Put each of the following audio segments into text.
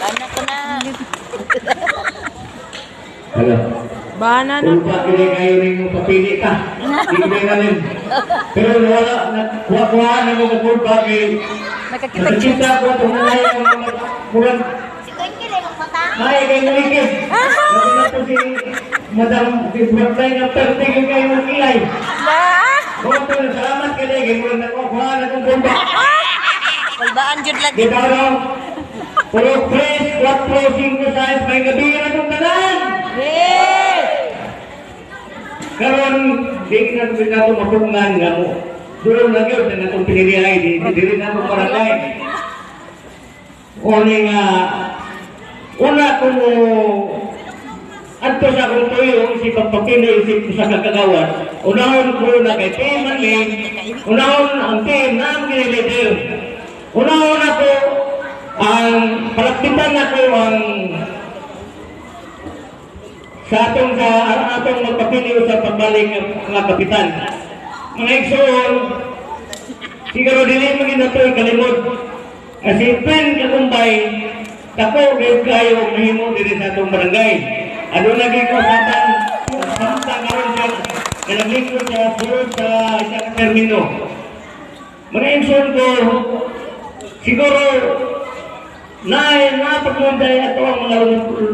Bana ko na. Hello. Bana na. Kung pa kini kayo rin yung papili ka. Hindi na rin. Pero wala, kuha-kuha na mo kulpa kay Nakakita. Nakikita ko itong mga murag Si Kuya lang ang mata. Ay, kay Mulikis. Sabi na po si Madam, si Brooklyn nga perte yung kayo ng kilay. Ba? Oo, salamat ka na. Kay murag nakuha na kong kulpa. Kulbaan jud lagi. Di ba raw? Puro 3, 4, 5, 6, may gabi na itong tanan. Yay! Karon, di na ito na ito mapungan nga mo. Durong na yun, na itong pinilihay, di di rin na itong barangay. Uli nga, una kung adto sa akong tuyo, isip ang pagpili, isip ko sa kakagawan. Unahon ko na kay team ang lane, unahon ang team na ang leader. Unahon ako, ang palakpitan ako ang sa atong sa ang atong magpapili sa pagbalik ng mga kapitan. Mga igsoon, siguro dili man gid nato kalimot. Kasi pen kakumbay, dako gyud kayo ang mahimo diri sa atong barangay. Aduna gyud ko samtang samtang karon siya nga naglingkod sa sulod sa isa ka termino. Mga igsoon ko, siguro na napagmunday ato ang mga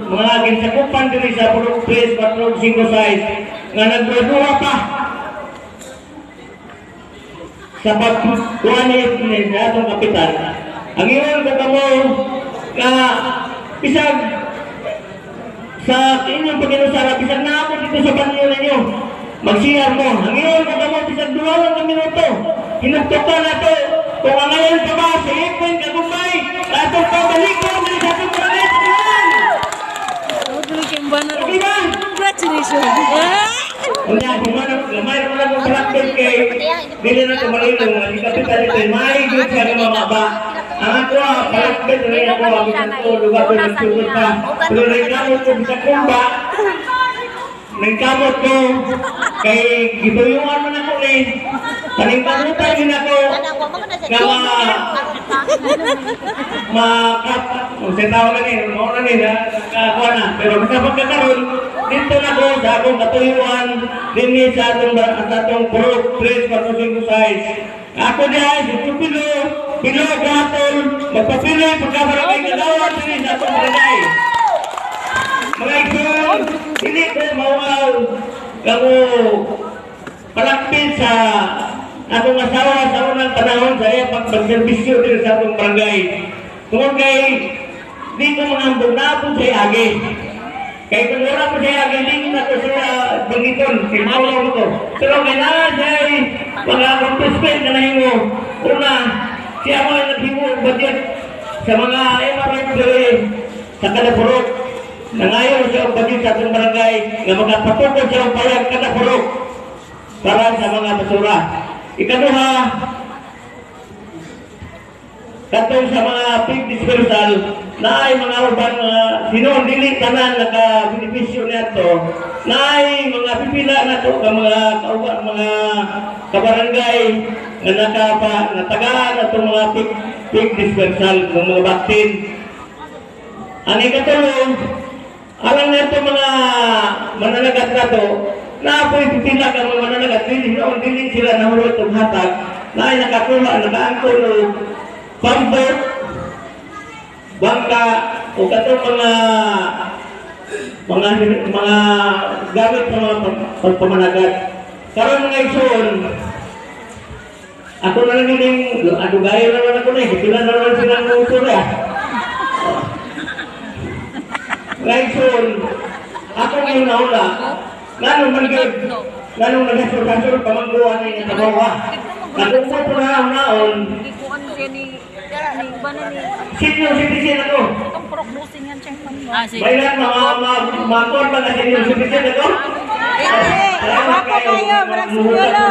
mga ginsakupan diri sa Purok 3, 4, 5, 6 nga nagduha pa sa pagkuhanit ni sa atong kapitan. Ang ingon ko kamo nga bisag sa inyong paginusara, bisag naabot dito sa banyo ninyo, magsiyar mo. Ang ingon ko kamo, bisag 2 lang ka minuto, hinugtukan na to, kung ang ngayon pa ba, si Ipin Kagumbay, atong pabalikon diri sa atong barangay. Okay ba? Congratulations. Ah! Unya, humanap, gamay mo lang ang palakbit kay dili na tumalino, nga si Kapitan ito, may gyud siya nga mababa. Ang ako, palakbit rin ako, ang bisan ko, lugar ko, nagtugod pa. Pero nagkamot ko sa kumba, nagkamot ko, kay gituyuan man ako ni, paningkamutan din ako, Ana ko mo na sa nga makap, kung sa tao na ni, mao na ni, nakakuha na. Pero sa pagkakaroon, dito na ko sa akong katuyuan, dinhi sa atong Purok 3, 4, 5, 6. Ako diha, si Chupilo, Pilo, Gatol, magpapili, pagkabarangay kagawa, dinhi sa atong barangay. Mga igsoon, dili ko mauaw, kamo palakpit sa akong asawa sa unang panahon sa iya pagserbisyo din sa atong barangay. Tungod kay di ko mangambog na po sa agi. Kay kung wala po siya agi, di ko na ko sila bangiton, si Mauro ko. Pero kay naa siya mga accomplishment na nahimo. Una, siya mo ay naghimo og budget sa mga MRF diri sa kada purok. Nangayo siya og budget sa atong barangay nga makapatukod siya og payag kada purok para sa mga basura. Ikaduha, katong sa mga pig dispersal na ay mga uban mga sino dili tanan naka-benepisyo niadto, na ay mga pipila na to ka mga kauban, mga kabarangay nga nakapa natagaan atong mga pig dispersal ng mga vaccine. Ang ikatulo, alang nato mga mananagat nato, na apoy pipila ka mga mananagat, dili noon dili sila nahulot og hatag, na ay nakakuha, nakaangkon og pambot, bangka, o katong mga gamit sa mga pagpamanagat. Karon mga igsoon, ako na lang yung adugayo na lang ako na eh, sila na lang sila ang uto na. Mga igsoon, ako ngayon nauna, nganong man gyud, nganong nagasol-gasol pamangguan ni nga trabaho. Nagungkot ko na naon, Gikuan siya ni ni bana ni senior citizen ako. itong prognosing yan siyang Ah, sige. May lang mga mga mga mga senior citizen ako. Salamat Ako kayo, murag siguro.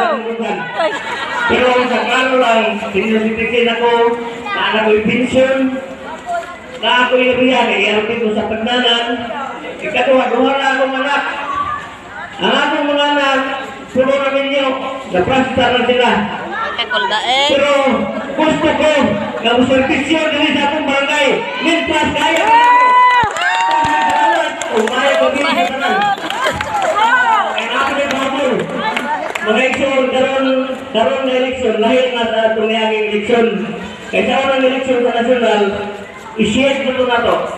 Pero sa klaro lang, senior citizen ako, na anak ko'y pension, na ako'y riyan, iyarapin ko sa pagnanan. Ikaduha, duha na akong anak. Ang akong mga anak, puno na ninyo, naprasta na sila. Kakulbae. Pero gusto ko nga mo serbisyo diri sa akong barangay. Mientras kaya Mga igsoon, karon karon na eleksyon, lahi na sa atong niaging eleksyon. Kay sa unang eleksyon sa nasyonal, i-share mo to nato.